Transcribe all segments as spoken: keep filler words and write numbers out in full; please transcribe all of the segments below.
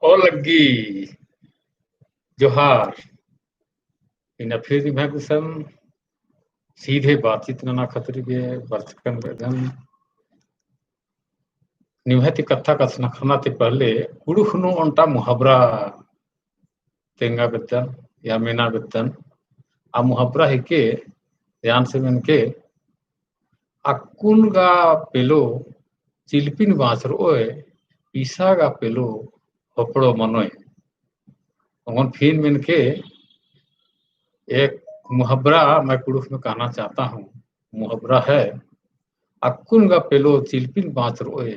ओ लग्गी, जोहार। इन्ना फिर निम्है गुसन सीधे बातचीत नना खतरी गे बरचकन बेद्दन। निम्है ती कत्था कछनखरना ती पहले कुँड़ुख़ नू ओन्टा मुहाबरा तेंगा बेद्दन या मेना बेद्दन। आ मुहाबरा हिके, ध्यान से मेनके, अक्कुन गा पेलो चिलपिन बाँचरओय, पीसा गा पेलो होपड़ो मनोय। ओंगोन फिन मेनके, एक मुहाबरा मैं कुँड़ुख़ में कहना चाहता हूँ। मुहाबरा है, अक्कुन गा पेलो चिलपिन बाँचरओय,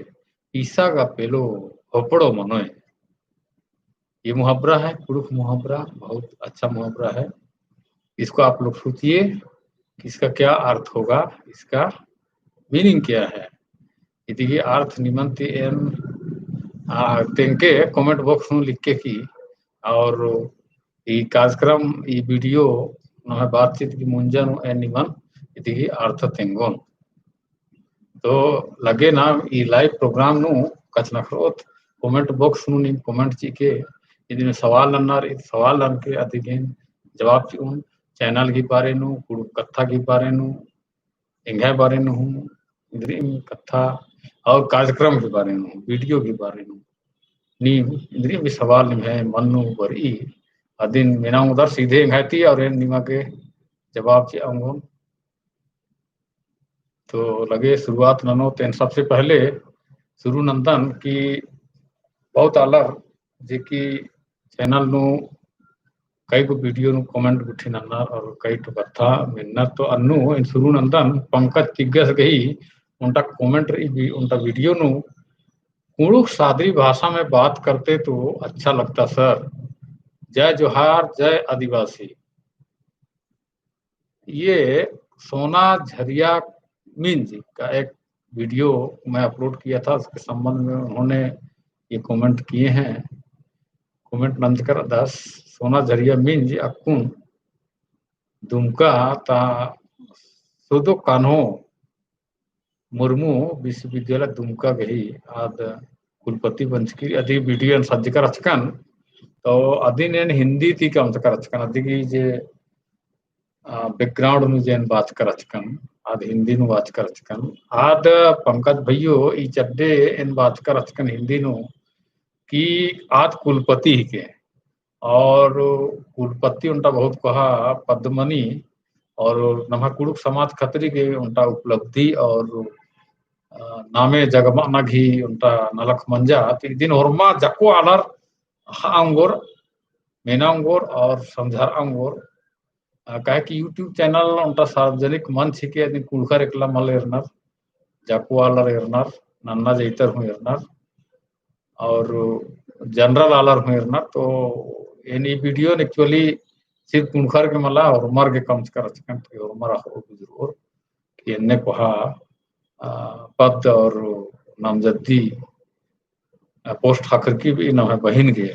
पीसा गा पेलो होपड़ो मनोय। ये मुहावरा है, कुँड़ुख़ मुहावरा, बहुत अच्छा मुहावरा है। इसको आप लोग सोचिए कि इसका क्या अर्थ होगा, इसका meaning क्या है। इदिगी अर्थ निमन ती एन, आ, तेंगके comment box नू लिखके की, और ई कार्यक्रम, ई video, नम्है बातचीत की मुंजा नू एन निमन इदिगी अर्थ तेंगोन। तो लगे नाम ई live program नू कछनखरओत, comment box नू नीम comment चिके, इदिन सवाल नन्नर, इद सवाल ननके अदिगेन जवाब चिओन, channel की बारे नू, कुँड़ुख़ कत्था की बारे नू, एंग्है बारे नू हूँ, इन्द्रिम कत्था और कार्यक्रम की बारे नू, video की बारे नू, नीम इन्द्रिम भी सवाल निम्है मन नू बरई, अदिन मेना ओंगदर सीधे एंग्है ती और एन निमा गे जवाब चिआ ओंगोन। तो लगे शुरुआत ननोत एन। सबसे पहले शुरू नन्दन कि बहुत आलर जे कि channel नू कई गो video नू comment गुट्ठी नन्नर और कई ठो कत्था मेन्नर, तो अन्नू एन शुरू नन्दन पंकज तिग्गस गही ओन्टा comment रई, ओन्टा video नू, कुँड़ुख़ सादरी भाषा में बात करते तो अच्छा लगता sir। जय जोहार, जय आदिवासी। ये सोना झरिया मिंज का एक video मैं upload किया था, उसके संबंध में उन्होंने ये comment किए हैं। Comment नंजकर अदस, सोना झरिया मिंज अक्कुन दुमका ता सुदो कान्हो मुर्मू विश्वविद्यालय दुमका गही आद कुलपति बंचकी, अदी video एन सज्जकर रहचकन, तो अदिन एन हिंदी ती कमचकर रहचकन, अदिगी जे, आ, background नू जे एन बाचकर रहचकन, आद हिंदी नू बाचकर रहचकन। आद पंकज भइयो ई चड्डे एन बाचकर रहचकन हिंदी नू कि आद कुलपति हिके, और कुलपति ओन्टा बहुत कोहा पद्मनी, और नम्है कुँड़ुख़ समाज खतरी गे ओन्टा उपलब्धि और, अ, नामे जगमना गही ओन्टा नलख मंजा। तो इदिन होरमा जाको आलर हाँ ओंगोर, मेना ओंगोर और समझारआ ओंगोर। अ, काहे कि YouTube channel ओन्टा सार्वजनिक मंच हिके, अदिन कुँड़ुख़र एकला मल एरनर, जाको आलर एरनर, नन्ना जैतर हूँ एरनर, और general आलर हूँ एरनर। तो एन ई video न actually सिर्फ कुँड़ुख़र गे मला, होरमर गे कमचकर रहचकन, तो होरमर अख़ोर बुझुरओर कि एन्ने कोहा, अ, पद और नामजद्दी, अ, post ख़क्खरकी भी नम्है बहिन गे।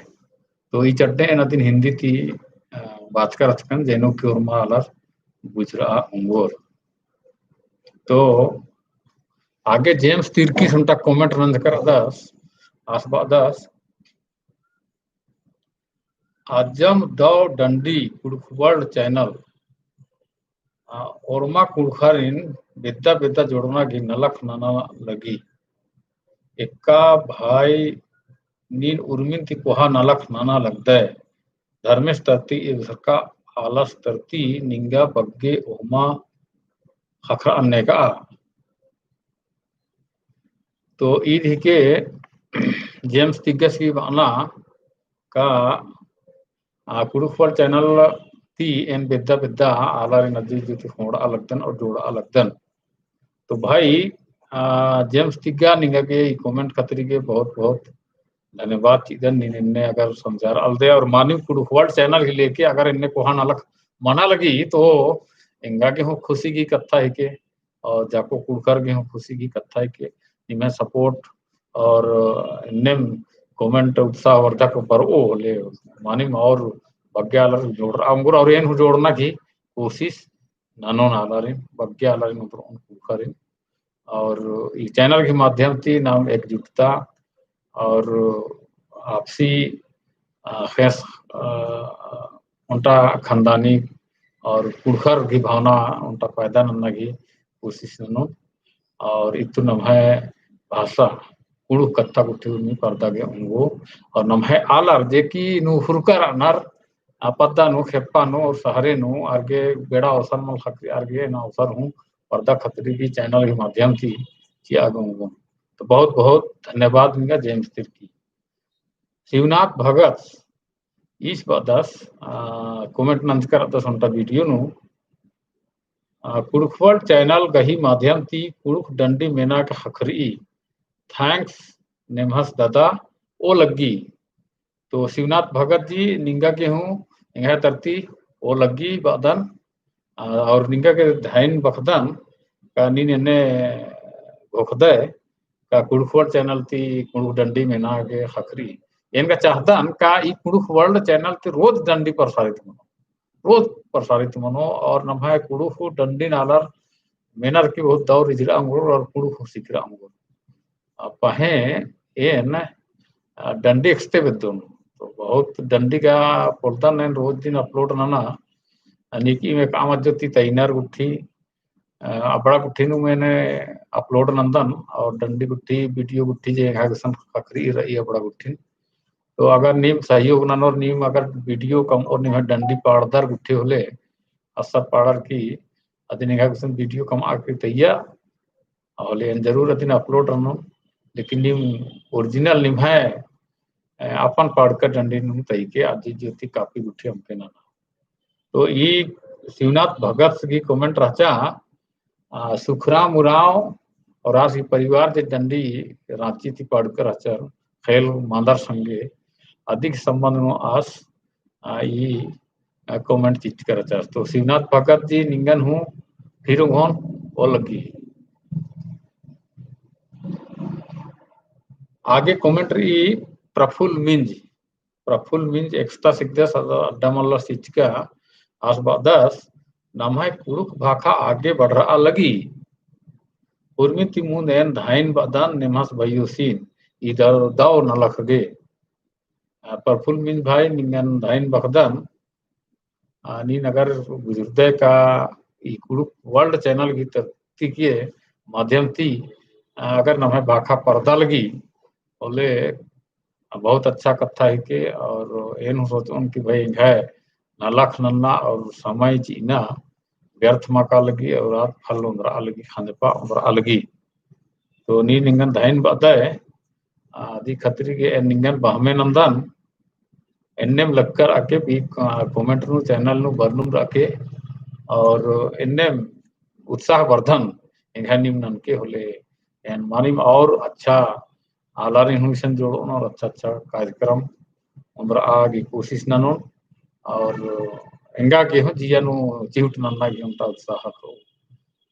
तो ई चड्डे एन अदिन हिंदी ती, अ, बाचकर रहचकन, जेनो कि होरमा आलर बुझुरआ ओंगोर। तो आगे जेम्स तिर्कीस ओन्टा comment नंजकर अदस, आस बअदस, अजम दव डंडी कुँड़ुख़ World channel, आ, ओरमा कुँड़ुख़ारिन बेद्दा बेद्दा जोड़ना गही नलख नना लगी। एका भाई नीन उर्मिन ती कोहा नलख नना लगदय। धर्मेस तरती एबसरका आलस तरती निंगा बग्गे ओहमा ख़क्खरआ अन्ने का। तो ईद हिके जेम्स तिग्गस गही बअना का, आ, कुँड़ुख़ World channel ती एन बेद्दा बेद्दा आलारिन अदी जुती ख़ोंड़आ लगदन और जोड़आ लगदन। तो भाई, आ, जेम्स तिग्गा निंगा गे ई comment खतरी गे बहुत बहुत धन्यवाद चिअदन। नीन एन्ने अगर समझारआ लगदय और मानिम कुँड़ुख़ World channel ही लेके अगर एन्ने कोहा नलख मना लगी तो एंगा गे हूँ खुशी गही कत्था हिके और जाको कुँड़ुख़र गे हूँ खुशी गही कत्था हिके। निम्है support और एन्नेम comment उत्साहवर्धक बरओ होले मानिम और बग्गे आलर जोड़रआ ओंगोर और एन हूँ जोड़ना गही कोशिश ननोन आलारिन, बग्गे आलारिन उतरओन कुँड़ुख़ारिन। और ई channel के माध्यम ती नाम एकजुटता और आपसी, अ, ख़ेस, अ, ओन्टा ख़न्दानी और कुँड़ुख़र गही भावना ओन्टा पैदा नन्ना गही कोशिश ननोन। और इत्तु नम्है भाषा कुँड़ुख़ कत्था गुट्ठी उर्मी परदा गे ओंगो। और नम्है आलर जे कि नू हुरकर रअनर, आ, पद्दा नू, खेप्पा नू और शहरे नू आर गे बेड़ा अवसर मल ख़क्खरई, आर गे एन अवसर हूँ परदा ख़क्खरई गही channel गही माध्यम ती चिआ गे ओंगोन। तो बहुत बहुत धन्यवाद निंगा, जय मिस्त्री की। शिवनाथ भगत ईस बअदस, आ, comment नंजकर रअदस ओन्टा video नू, आ, कुँड़ुख़ World channel गही माध्यम ती कुँड़ुख़ डंडी मेना गे ख़क्खरई। Thanks नेम्हस दादा, ओ लग्गी। तो शिवनाथ भगत जी निंगा गे हूँ एंग्है तरती ओ लग्गी बअदन, आ, और निंगा गे धैन बखदन का नीन एन्ने घोखदय का कुँड़ुख़ World channel ती कुँड़ुख़ डंडी मेना गे ख़क्खरई। एन गा चाहदन का ई कुँड़ुख़ World channel ती रोज डंडी प्रसारित मनो, रोज प्रसारित मनो और नम्है कुँड़ुख़ डंडी नालर मेनर की बहुत दौ रिझरा ओंगोर और कुँड़ुख़ सिखरा ओंगोर। आ, पहें एन, आ, डंडी एकसते बेद्दोन। तो बहुत डंडी गा पोल्लदन एन रोज दिन upload नना। आ, नीकी में काम अज्जो ती तैनर गुट्ठी, अ, अबड़ा गुट्ठी नू एन upload नंदन और डंडी गुट्ठी, video गुट्ठी जे एंग्है गुसन ख़क्खरई रई अबड़ा गुट्ठी। तो अगर नीम सहयोग ननोर, नीम अगर video कमओर निम्है डंडी पाड़दर गुट्ठी होले, अस्सा पाड़र की अदिन एंग्है गुसन video कमआ की तैया, होले एन जरूर अदिन upload ननोन, लेकिन नीम original निम्है, अ, अपन पाड़का डंडी नू तैके अज्जी ज्योति कापी गुट्ठी अमके नना। तो ई शिवनाथ भगत गही comment रहचा, आ, सुखराम उराँव और आस गही परिवार जे डंडी राँची ती पाड़कर रहचर, ख़ेल मांदर संगे, अदिक संबंध नू आस, आ, ई, आ, comment चिच्चकर रहचर। तो शिवनाथ भगत जी निंगन हूँ फिर ओंगोन ओ लग्गी। आगे comment रई प्रफुल्ल मिंज। प्रफुल्ल मिंज एकसता सिकदस अद-, अड्डा मल्ला सिचका आस बअदस, नम्है कुँड़ुख़ भाखा आगे बढ़रआ लगी। उर्मी ती मुन्द एन धैन बअदन नेम्हस भइयोसिन, इदर दौ नलख गे। आ, प्रफुल्ल मिंज भाई निंगन धैन बअदन, आ, नीन अगर गुजरदय का ई कुँड़ुख़ World channel गही तरती के माध्यम ती, आ, अगर नम्है भाखा परदा लगी, होले बहुत अच्छा कत्था हिके, और एन हूँ सोचोन कि भाई एंग्है नलख नन्ना और समय चिअना व्यर्थ मल कालगी और आद फल ओन्दरआ लगी, खंजपा ओन्दरआ लगी। तो नीन निंगन धैन बअदय, अदी खतरी गे एन निंगन बहमे नंदन, एन्नेम लगकर आके भी, आ, comment नू channel नू बरनुम रअके, और एन्नेम उत्साह वर्धन एंग्है नीम ननके होले एन मानिम और अच्छा आलारिन हूँ इसन जोड़ोन और अच्छा अच्छा कार्यक्रम ओन्दरआ गे कोशिश ननोन और एंगा गे हूँ जिया नू चिहुट नन्ना गे ओन्टा उत्साह को।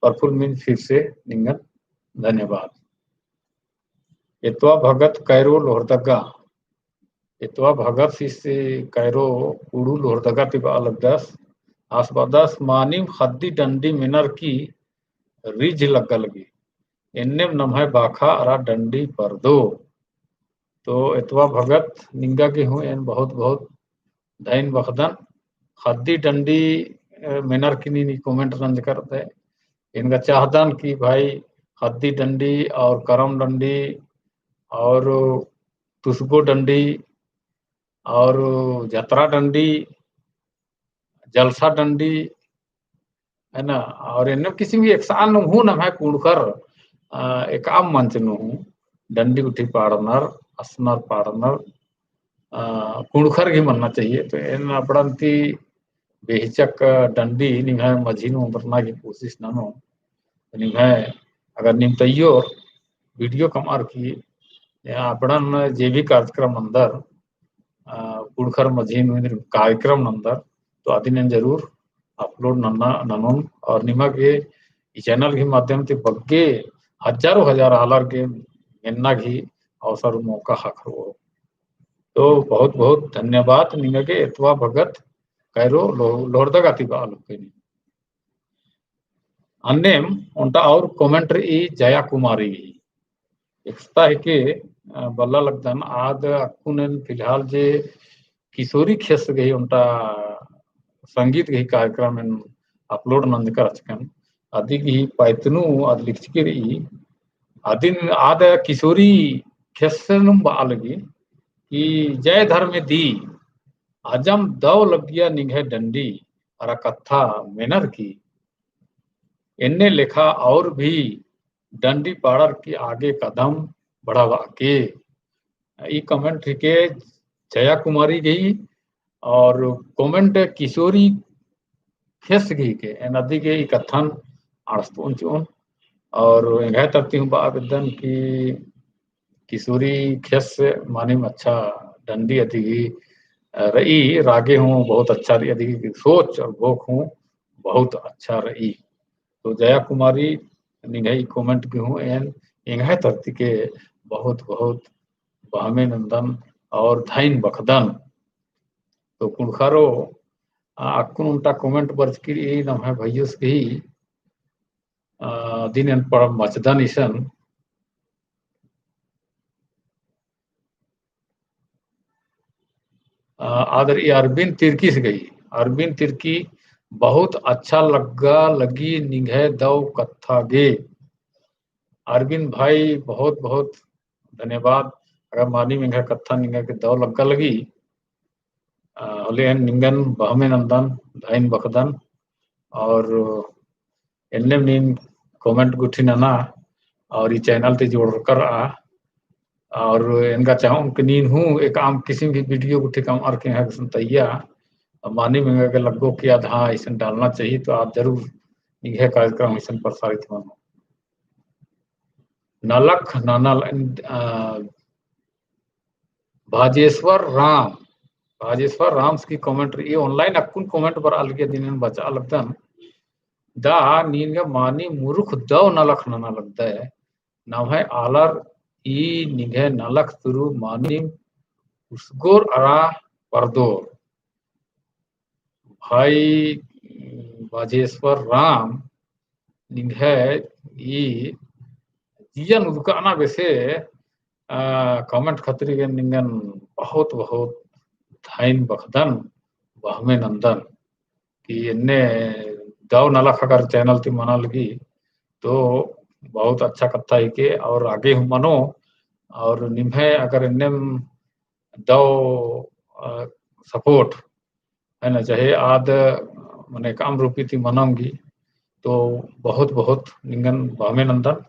प्रफुल्ल मिंज फिर से निंगन धन्यवाद। एतवा भगत कैरो लोहरदगा। एतवा भगत सिस कैरो कुड़ू लोहरदगा ती बआ लगदस। आस बअदस मानिम ख़द्दी डंडी मेनर की रिझ लग्गा लगी। एन्नेम नम्है बाखा अरा डंडी परदो। तो एतवा भगत निंगा गे हूँ एन बहुत बहुत धैन बअदन। ख़द्दी डंडी, अ, मेनर की नीन comment नंजकर रअदय। एन गा चाहदन कि भाई ख़द्दी डंडी और करम डंडी और तुसगो डंडी और जतरा डंडी, जलसा डंडी, है ना? और एन्ने किसिम की एकसन हूँ नम्है कुँड़ुख़र, अ, एकअम मंच नू हूँ डंडी गुट्ठी पाड़नर, असनर पाड़नर, अ, कुँड़ुख़र गही मन्ना चाहिए। तो एन अबड़न ती बेहिचक डंडी निम्है मझी नू ओन्दरना की कोशिश ननोन। निम्है अगर नीम तइयोर video कमअर की या अबड़न जे भी कार्यक्रम नंदर, अ, कुँड़ुख़र मझी नू कार्यक्रम नंदर, तो अदिन एन जरूर upload नन्ना, ननोन और निमा गे ई channel के माध्यम ती बग्गे हजारों हजार आलर गे मेन्ना गही अवसर मौका ख़क्खरओ। तो बहुत बहुत धन्यवाद निंगा गे एतवा भगत कैरो लो-, लोहरदगा ती बआ लगदन। अन्नेम ओन्टा और comment रई जया कुमारी गही। एकसता हिके अ, बल्ला लगदन, आद अक्कुन एन फिलहाल जे किशोरी ख़ेस्स गही ओन्टा संगीत गही कार्यक्रम एन upload नंजका रहचकन। अदी गही पायतनु आद लिखचकी रई। अदिन आद किशोरी ख़ेस्स नुम बआ लगी कि जय धर्मेदी, अजम दव लग्गिया निंग्है डंडी अरा कत्था मेनर की। एन्ने लेखा और भी डंडी पाड़र की आगे कदम बढ़ाबआ के। ई comment हिके जया कुमारी गही और comment किशोरी ख़ेस्स गही के। एन अदी गे ई कत्थन अंड़सतओन चिओन और एंग्है तरती हूँ बआ बेद्दन कि किशोरी ख़ेस्स मानिम अच्छा डंडी अदी गही, अ, रई, रागे हूँ बहुत अच्छा रई, अदी गही सोच और घोख हूँ बहुत अच्छा रई। तो जया कुमारी निंग्है ई comment गे हूँ एन एंग्है तरती के बहुत बहुत बहमे नंदन और धइन बखदन। तो कुँड़ुख़रो, आ, अक्कुन ओन्टा comment बरचकी रई नम्है भइयोस गही, आ, अदिन एन पढ़ मचदन इसन। आ, आद रई अरविंद तिर्कीस गही। अरविंद तिर्की, बहुत अच्छा लग्गा लगी निंग्है दव कत्था गे। अरविंद भाई, बहुत बहुत धन्यवाद। अगर मानिम एंग्है कत्था निंगा गे दव लग्गा लगी, आ, होले एन निंगन बहमे नंदन, धइन बखदन, और एन्नेम नीन comment गुट्ठी नना, और ई channel ती जोड़रकर आ, और एन गा चाहूँ कि नीन हूँ एकअम किसिम की video गुट्ठी कमअर की एंग्है गुसन तइया, और मानिम एंगा गे लग्गो कि आद हाँ, इसन डालना चाहिए, तो आद जरूर निंग्है कार्यक्रम इसन प्रसारित मनो। नलख नना ल-, अ, भाजेश्वर राम, भाजेश्वर राम्स गही comment रई, online अक्कुन comment बरआ लगी, अदिन एन बचआ लगदन। दा नीन गा मानिम मुरुख दव नलख नना लगदय, नम्है आलर ई निंग्है नलख तुरु मानिम उसगोर अरा परदोर। भाई बाजेश्वर राम, निंग्है ई जियन उदुकाना बेसे, आ, comment खतरी गे निंगन बहुत बहुत धइन बखदन, बहमे नंदन कि एन्ने दव नलख अगर channel ती मना लगी तो बहुत अच्छा कत्था हिके और आगे हूँ मनो और निम्है अगर एन्नेम दव, अ, support है ना, चाहे आद मने काम रूपी ती मनम गी, तो बहुत बहुत निंगन बहमे नंदन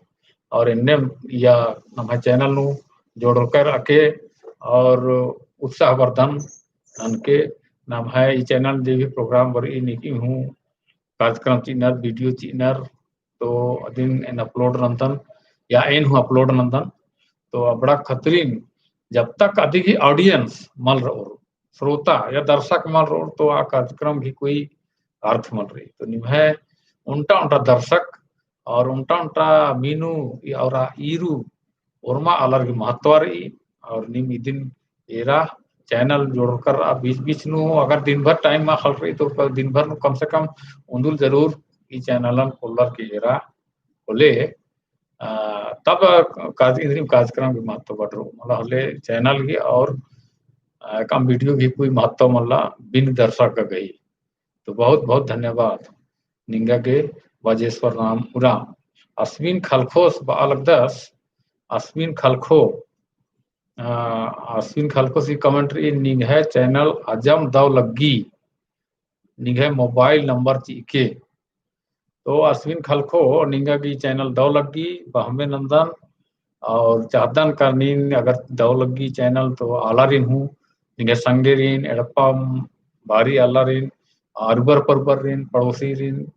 और एन्ने या नम्है channel नू जोड़रकर अके और उत्साह वर्धन ननके नम्है ई channel जे भी program बरई नीकी हूँ कार्यक्रम चिअनर, video चिअनर, तो अदिन एन upload नंदन या एन हूँ upload नंदन। तो अबड़ा खतरीन जब तक अदी गही audience मल रओर, श्रोता या दर्शक मल रओर, तो आ कार्यक्रम गही कोई अर्थ मल रई। तो निम्है ओन्टा ओन्टा दर्शक और ओन्टा ओन्टा मीनू और आ ईरू ओर्मा आलर गही महत्व रई। और नीम इदिन एरा channel जोड़रकर आ बीच बीच नू अगर दिन भर time मा खल रई तो दिन भर नू कम से कम उन्दुल जरूर ई channel न खोलर की एरा होले, आ, तब काज-, इन्द्रिम कार्यक्रम गही महत्व बढ़रओ मला होले channel गही और, आ, कम video गही कोई महत्व मला बिन दर्शक गही। तो बहुत बहुत धन्यवाद निंगा गे बाजेश्वर राम उराँव। अश्विन खलखोस बआ लगदस, अश्विन खलखो, अ, अश्विन खलखोस गही comment रई निंग्है channel अजम दव लग्गी, निंग्है mobile number चिके। तो अश्विन खलखो निंगा गही channel दव लग्गी, बहमे नंदन, और चाहदन का नीन अगर दव लग्गी channel तो आलारिन हूँ, निंग्है संगेरिन, एड़पा बारी आलारिन, अरुबर परुबरिन, पड़ोसीरिन,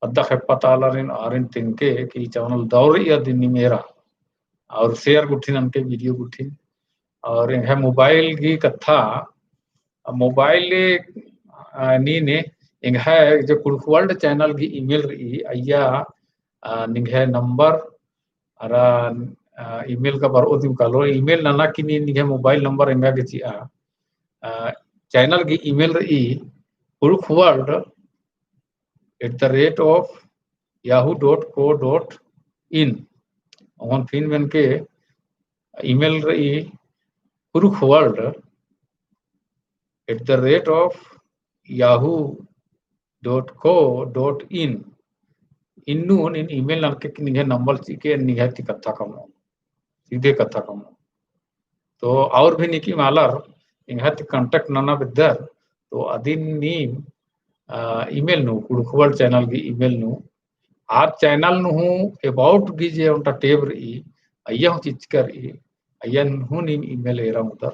अद्दा खेप्पा ता आलारिन, आरिन तिंके कि channel दव रई अदिन नीम एरा, और share गुट्ठिन ननके video गुट्ठिन, और एंग्है mobile गही कत्था, mobile, आ, नीन एंग्है जो कुँड़ुख़ World channel गही email रई, अइय्या, आ, निंग्है number अरा, आ, email का बरओ दिम कालो, email नना की नीन निंग्है mobile number एंगा गे चिआ, आ, channel गही email रई, कुँड़ुख़ World at the rate of yahoo dot co dot in। ओहन फिन मेनके, email रई कुँड़ुख़ world at the rate of yahoo dot co dot in। इन्नु नीन email ननके कि निंग्है number चिके निंग्है ती कत्था कमओन, सीधे कत्था कमओन। तो और भी नीकिम आलर एंग्है ती contact नना बेद्दर, तो अदिन नीम, आ, email नू, कुँड़ुख़ world channel गही email नू, आर channel नू हूँ about गही जे ओन्टा tab रई, अइय्या हूँ चिच्चका रई, अइय्या हूँ नीम email एरा ओंगदर,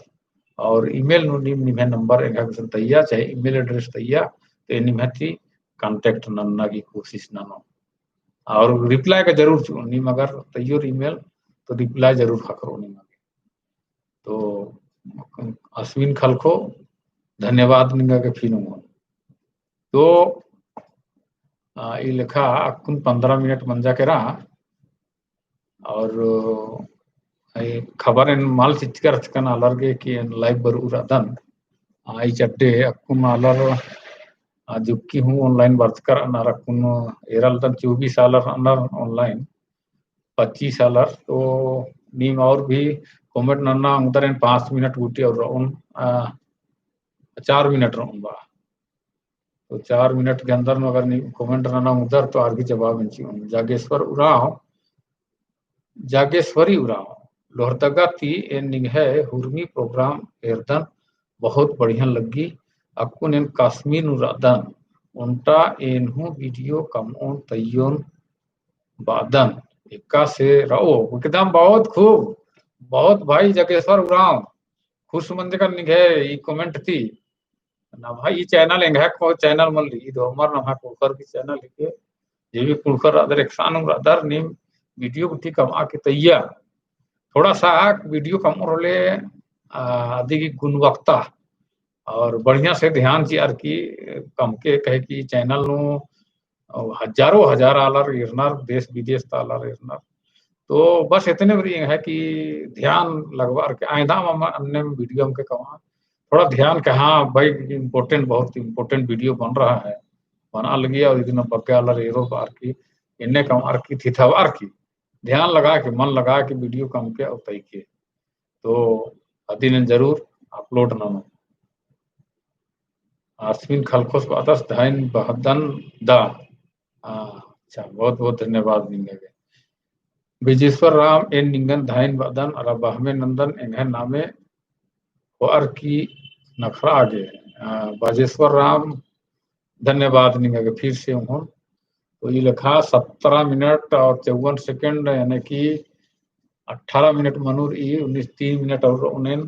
और email नू नीम निम्है number एंग्है गुसन तइया, चाहे email address तइया, तो निम्है ती contact नन्ना गही कोशिश ननोन। और reply का जरूर चिओन, नीम अगर तइयोर email, तो reply जरूर ख़क्खरो नीम गे। तो अश्विन खलखो, धन्यवाद निंगा गे फिर ओंगोन। तो, आ, ई लेखा अक्कुन पन्द्रह मिनट मंजा केरा, और, आ, ई खबर एन मल चिच्चका रहचकन आलर गे कि एन live बरऊ रअदन। आ, ई चड्डे अक्कुन आलर, आ, जुक्की हूँ online बरचका रअनर, अक्कुन एरा लगदन चौबीस आलर रअनर online, पच्चीस आलर। तो नीम और भी comment नन्ना ओंगदर, एन पाँच मिनट गूटी और रओन, आ, चार मिनट रओन बा। तो चार मिनट के अंदर में अगर नीम comment नन्ना ओंगदर तो आर भी जवाब एन चिओन। जागेश्वर उराँव, जागेश्वरी उराँव, लोहरदगा ती एन निंग्है हुरमी program एरदन, बहुत बढ़िया लग्गी। अक्कुन एन काश्मीर नू रअदन, ओन्टा एन हूँ video कमओन तइयोन बअदन। एकासे रओ, एकदम बहुत खूब, बहुत भाई जागेश्वर उराँव, खुश मंजकन निंग्है ई comment ती। नम्है ई channel एंग्है को channel मल रई, ई दो हमर नम्है कुँड़ुख़र की channel हिके। जे भी कुँड़ुख़र रअदर, एकसानुम रअदर, नीम video गुट्ठी कमआ के तइया। थोड़ा सा video कमओर होले, आ, अदी गही गुणवत्ता और बढ़िया से ध्यान चिअर की कमके, कहे कि channel नू और हजारों हजार आलर एरनर, देश विदेश ता आलर एरनर। तो बस इतने बारी है कि ध्यान लगवार के आइंदा मम अन्नेम video अमके कमआ। थोड़ा ध्यान के, हाँ भाई, important, बहुत important video बन रहा है, बना लगी और इतना बग्गे आलर एरो बार की, इन्ने कमआर की, थिथाबार की, ध्यान लगा के, मन लगा के video कमके और तइके। तो अदिन जरूर upload ननोन। आश्विन खलखोस बअदस धइन बअदन दा। हाँ, अच्छा, बहुत बहुत धन्यवाद निंगा गे। बिजेश्वर राम, एन निंगन धइन बअदन, अरा बहमे नंदन, एंग्है नामे होअर की नखरआ गे। आ, बाजेश्वर राम, धन्यवाद निंगा गे फिर से ओंगोन। तो ई लेखा सत्रह मिनट और चौवन second, यानी कि अठारह मिनट मनुर ई, उन्नीस, तीन मिनट और ओनेन।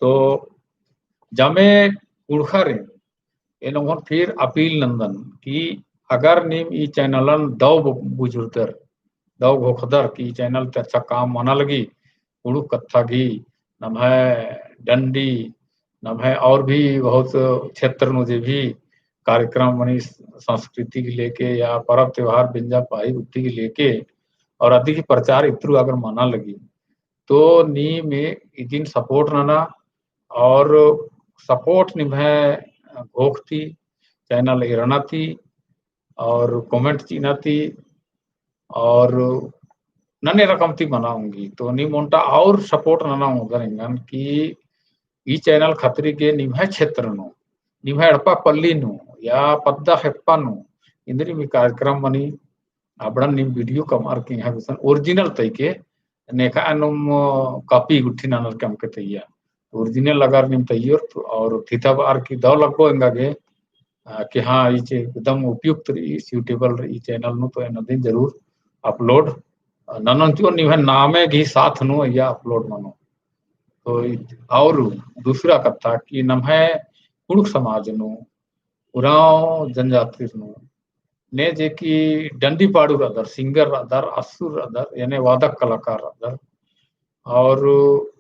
तो जामे कुँड़ुख़ारिन एन ओंगोन फिर appeal नंदन कि अगर नीम ई channel अन दव बु-, बुझुरदर, दव घोखदर कि ई channel ती अच्छा काम मना लगी, कुँड़ुख़ कत्था गही, नम्है डंडी, नम्है और भी बहुत क्षेत्र नू जे भी कार्यक्रम मनी, संस्कृति के लेके या परब त्योहार बेंजा पाही गुट्ठी के लेके और अदी की प्रचार इत्रु अगर मना लगी, तो नीम इदिन support नना और support निम्है घोख ती, channel एरना ती और comment चिअना ती और नन्ने रकम ती मना ओंगी। तो नीम ओन्टा और support नना ओंगदर एंगन कि ई channel खतरी गे निम्है क्षेत्र नू, निम्है एड़पा पल्ली नू या पद्दा खेप्पा नू इन्द्रिम ई कार्यक्रम मनी, अबड़न नीम video कमअर की एंग्है गुसन original तइके, नेखा एनुम copy गुट्ठी ननर के अमके तइया। Original अगर नीम तइयोर तो, और थिथाबअर की दव लगबो एंगा गे, आ, कि हाँ, ई चे-, एकदम उपयुक्त रई, suitable रई channel नू, तो एन अदिन जरूर upload, आ, ननोन चिओन, निम्है नामे गही साथ नू अइय्या upload मनो। तो ई-, और दूसरा कत्था कि नम्है कुँड़ुख़ समाज नू, उराँव जनजातिर नू, ने जे कि डंडी पाड़ू रअदर, singer रअदर, आसुर रअदर, याने वादक कलाकार रअदर, और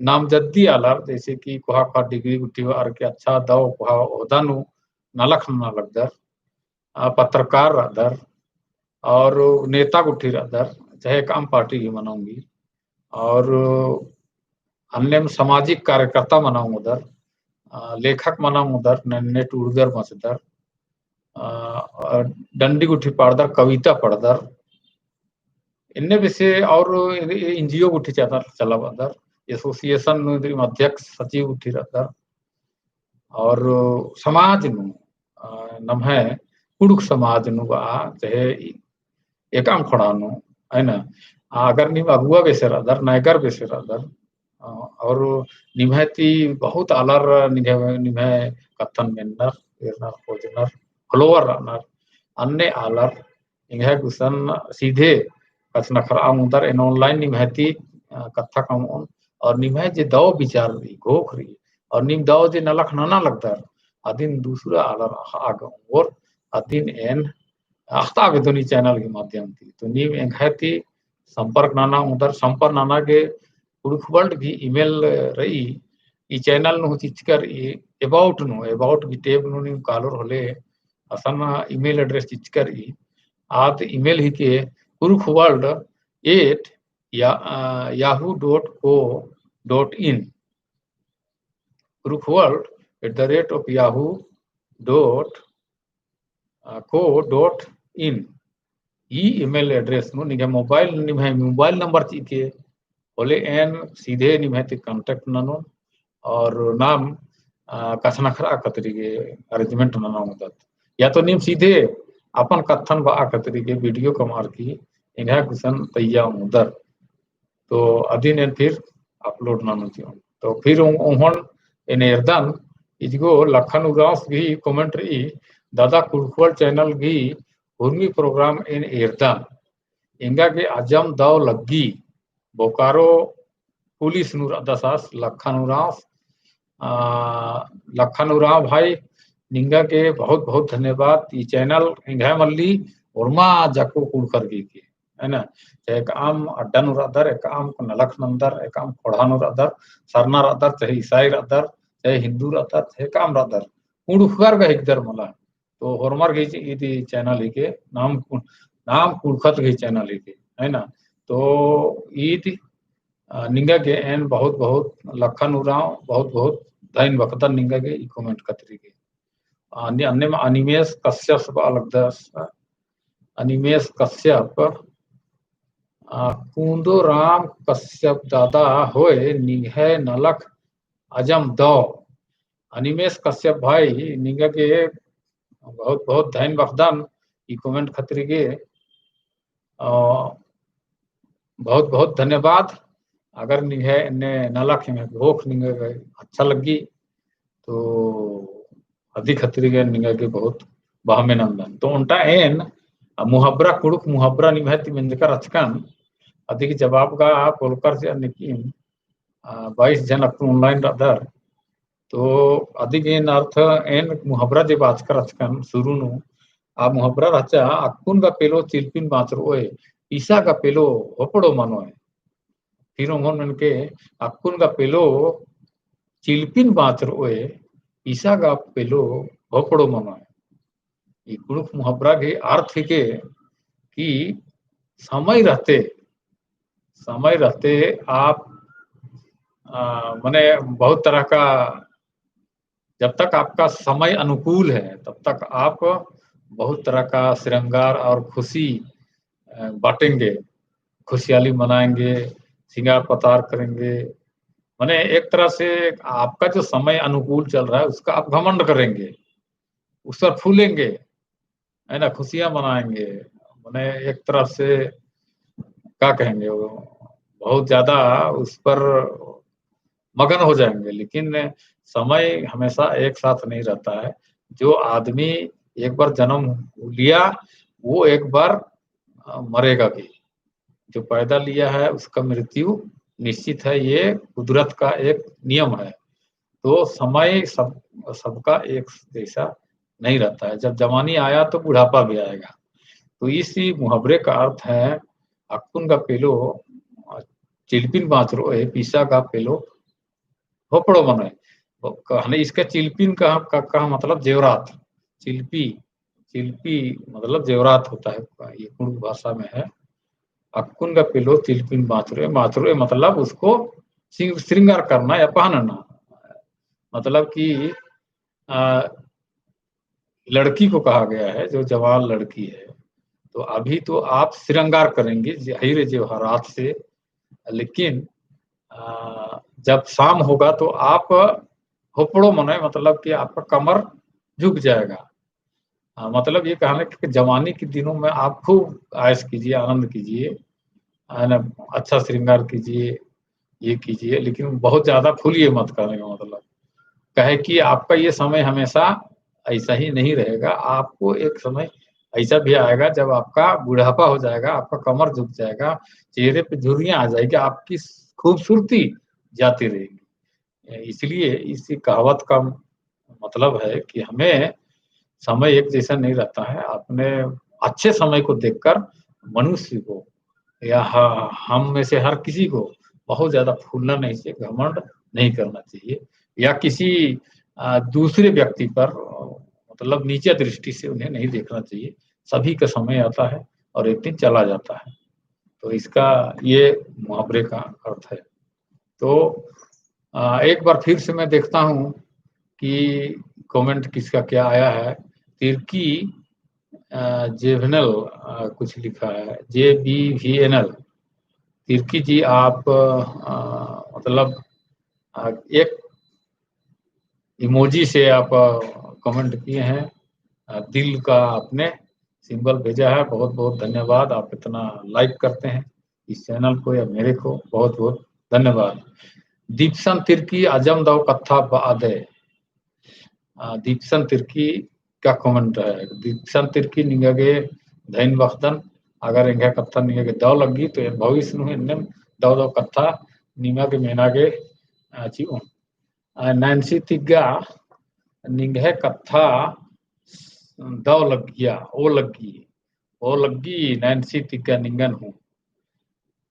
नामजद्दी आलर, जैसे कि कोहा कोहा degree गुट्ठी होअर के अच्छा दव कोहा ओहदा नू नलख नना लगदर, आ, पत्रकार रअदर, और नेता गुट्ठी रअदर, चाहे एकअम party ही मना ओंगी, और अन्नेम सामाजिक कार्यकर्ता मना ओंगदर, आ, लेखक मना ओंगदर, नन्ने टूड़दर मचदर, आ, और डंडी गुट्ठी पाड़दर, कविता पढ़दर, इन्ने बेसे और NGO गुट्ठी चला, चलाबअदर, association नू इन्द्रिम अध्यक्ष सचिव गुट्ठी रअदर, और समाज नू, अ, नम्है कुँड़ुख़ समाज नू बआ, चाहे एकअम ख़ोंड़हा नू, है ना? अगर नीम अगुवा बेसे रअदर, नायगर बेसे रअदर, अ, और निम्है ती बहुत आलर निम्है, निम्है कत्थन मेन्नर, एरनर, खोजनर, follower रअनर, अन्ने आलर एंग्है गुसन सीधे कछनखरआ ओंगदर, एन online निम्है ती, अ, कत्था कमओन, और निम्है जे दव विचार रई, घोख रई, और नीम दव जे नलख नना लगदर, अदिन दूसरा आलर अख़आ गे ओंगोर, अदिन एन अख़तआ बेद्दोन ई channel गही माध्यम ती। तो नीम एंग्है ती संपर्क नना ओंगदर, संपर्क नना गे कुँड़ुख़ World गही email रई, ई channel नू चिच्चका रई, about नू, about गही tab नू नीम कालोर होले, असन email address चिच्चका रई, आद email हिके कुँड़ुख़ World at या-, अ, yahoo dot co dot in, कुँड़ुख़ World at the rate of yahoo dot co dot in। E email address नू निंग्है mobile, निम्है mobile number चिके होले एन सीधे निम्है ती contact ननोन और नाम, अ, कछनखरआ खतरी गे arrangement नना ओंगदत। या तो नीम सीधे अपन कत्थन बआ खतरी गे video कमअर की एंग्है गुसन तइय्या ओंगदर। तो अदिन एन फिर upload ननोन चिओन। तो फिर ओं-, ओंगोन एन एरदन, इजगो लखन उराँवस गही comment रई, दादा कुँड़ुख़ World channel गही हुरमी program एन एरदन। एंगा गे अजम दव लग्गी, बोकारो पुलिस नू रअदस आस लखन उराँव, अ, लखन उराँव भाई, निंगा गे बहुत बहुत धन्यवाद। ई channel एंग्है मल्ली, ओर्मा जाको कुँड़ुख़र गही के, है ना? चाहे एकअम अड्डा नू रअदर, एकअम नलख नन्दर, एकअम ख़ोंड़हा नू रअदर, सरना रअदर, चाहे ईसाई रअदर, चाहे हिन्दू रअदर, चाहे एकअम रअदर, कुँड़ुख़र गा हिकदर मला। तो होरमर गही ची-, इदी channel हिके, नाम कु-, नाम कुँड़ुख़त गही channel हिके, है ना? तो ईद, अ, निंगा गे एन बहुत बहुत लखन उराँव, बहुत बहुत धइन बखदन निंगा गे ई comment खतरी गे। अनि-, अन्नेम अनिमेश कश्यप बआ लगदस, अनिमेश कश्यप, अ, कुन्दो राम कश्यप दादा होय निंग्है नलख अजम दव। अनिमेश कश्यप भाई, निंगा गे बहुत बहुत धइन बखदन ई comment खतरी गे। अ, बहुत बहुत धन्यवाद। अगर निंग्है एन्ने नलख एंग्है घोख निंगा गे अच्छा लग्गी, तो अदी खतरी गे निंगा गे बहुत बहमे नन्दन। तो ओन्टा एन, अ, मुहब्बरा कुँड़ुख़ मुहब्बरा निम्है ती मेंजका रहचकन, अदी गही जवाब गा पोलकर से निकिम, अ, बाईस जन अक्कुन online रअदर। तो अदी गे एन अर्थ एन मुहब्बरा जे बाचका रहचकन शुरू नू, आ मुहब्बरा रहचा, अक्कुन गा पेलो चिलपिन बाँचरओय, पीसा गा पेलो होपड़ो मनोय। फिर ओंगोन मेनके, अक्कुन गा पेलो चिलपिन बाँचरओय, पीसा गा पेलो होपड़ो मनोय। ई कुँड़ुख़ मुहब्बरा गही अर्थ हिके कि समय रहते, समय रहते आप, अ, मने बहुत तरह का, जब तक आपका समय अनुकूल है, तब तक आप बहुत तरह का श्रृंगार और खुशी, अ, बाँटेंगे, खुशहाली मनाएंगे, श्रृंगार पतार करेंगे। मने एक तरह से आपका जो समय अनुकूल चल रहा है, उसका आप घमंड करेंगे, उस पर फूलेंगे, है ना, खुशियाँ मनाएंगे। मने एक तरह से क्या कहेंगे, वो बहुत ज़्यादा उस पर मगन हो जाएंगे। लेकिन समय हमेशा एक साथ नहीं रहता है। जो आदमी एक बार जन्म लिया, वो एक बार, अ, मरेगा भी। जो पैदा लिया है, उसका मृत्यु निश्चित है, ये कुदरत का एक नियम है। तो समय सब, सबका एक जैसा नहीं रहता है। जब जवानी आया, तो बुढ़ापा भी आएगा। तो इसी मुहावरे का अर्थ है, अक्कुन गा पेलो, अ, चिलपिन बाँचरओय, पीसा गा पेलो होपड़ो मनोय। क-, कहने इसका चिलपिन का, का, का मतलब जेवरात। चिलपी, चिलपी मतलब जेवरात होता है, ये कुँड़ुख़ भाषा में है। अक्कुन गा पेलो चिलपिन बाँचरओय, बाँचरओय मतलब उसको श्रृंग-, श्रृंगार करना या पहनना। मतलब कि, अ, लड़की को कहा गया है, जो जवान लड़की है, तो अभी तो आप श्रृंगार करेंगे जे हईरे जेवहा रात से, लेकिन, अ, जब शाम होगा तो आप होपड़ो मनोय, मतलब कि आपका कमर झुक जाएगा। अ, मतलब ये कहने कि जवानी के दिनों में आप खूब ऐश कीजिए, आनंद कीजिए, है ना, अच्छा श्रृंगार कीजिए, ये कीजिए, लेकिन बहुत ज्यादा फूलिए मत, कहने का मतलब। कहे कि आपका ये समय हमेशा ऐसा ही नहीं रहेगा, आपको एक समय ऐसा भी आएगा जब आपका बुढ़ापा हो जाएगा, आपका कमर झुक जाएगा, चेहरे पे झुर्रियां आ जाएगी, आपकी खूबसूरती जाती रहेगी। इसलिए इसी कहावत का मतलब है कि हमें समय एक जैसा नहीं रहता है, अपने अच्छे समय को देखकर मनुष्य को या ह-, हम में से हर किसी को बहुत ज्यादा फूलना नहीं चाहिए, घमंड नहीं करना चाहिए या किसी, अ, दूसरे व्यक्ति पर, अ, मतलब नीचे दृष्टि से उन्हें नहीं देखना चाहिए। सभी का समय आता है और एक दिन चला जाता है। तो इसका ये मुहावरे का अर्थ है। तो, अ, एक बार फिर से मैं देखता हूँ कि comment किसका क्या आया है। तिर्की, अ, जेवनल, अ, कुछ लिखा है, J B V N L. Tirkey ji, आप, अ, मतलब, अ, एक emoji से आप, अ, comment किए हैं, अ, दिल का आपने symbol भेजा है, बहुत बहुत धन्यवाद। आप इतना like करते हैं इस channel को या मेरे को, बहुत बहुत धन्यवाद। दीपसन तिर्की, अजम दव कत्था बअदय। अ, दीपसन तिर्की का comment है। दीपसन तिर्की, निंगा गे धैन बखदन, अगर एंग्है कत्था निंगा गे दव लग्गी तो एन भविष्य नू एन्नेम दव दव कत्था निमा गे मेना गे, अ, चिओन। अ, नैन्सी तिग्गा, निंग्है कत्था दव लग्गिया, ओ लग्गी, ओ लग्गी नैन्सी तिग्गा निंगन हूँ।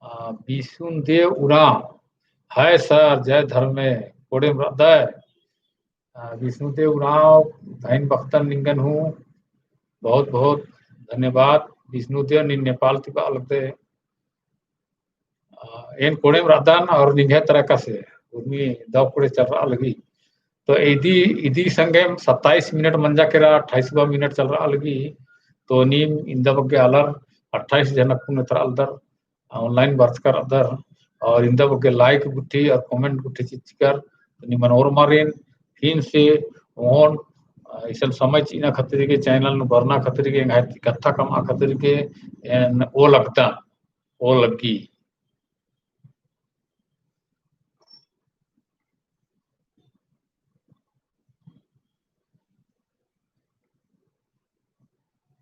अ, बिसुनदेव उराँव, हाय सर, जय धर्मे, कोड़ेम रअदय। अ, बिसुनदेव उराँव, धैन बखदन निंगन हूँ, बहुत बहुत धन्यवाद। बिसुनदेव, नीन नेपाल ती बआ लगदय। अ, एन कोड़ेम रअदन और निंग्है तरा एकासे, उर्मी दव कोड़े चलरआ लगी। तो इदी, इदी संगेम सत्ताईस मिनट मंजा केरा, अट्ठाईसवाँ मिनट चलरआ लगी। तो नीम इन्दा बग्गे आलर अट्ठाईस जनक कुन एथरआ लगदर, online बरचका रअदर, और इन्दा बग्गे like गुट्ठी और comment गुट्ठी चिच्चकर, तो निमन ओर्मारिन फिन से ओन, अ, इसन समय चिअना खतरी गे, channel नू बरना खतरी गे, एंग्है ती कत्था कमआ खतरी गे, एन ओ लगदन, ओ लग्गी।